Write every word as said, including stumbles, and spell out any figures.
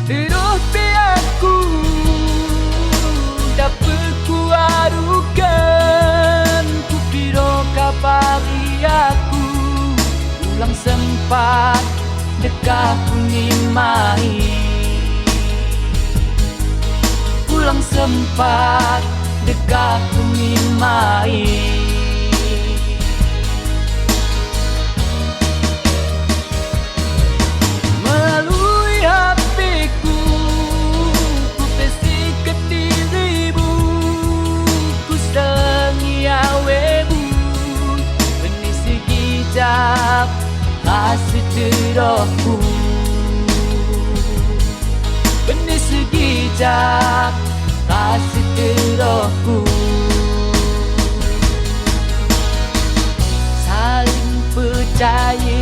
Teurôh pih aku dapeuet kuarukan, kupiroh kabari aku, ulang seumpat deukah kungieng maé. Ulang seumpat deukah kungieng maé. Melalui HP ku, kupeusikat diri bu, kuseungieng awé bu, beuni seugi jak ka seuteurôh ku. Beuni seugi jak ka seuteurôh ku. Saléng peucaya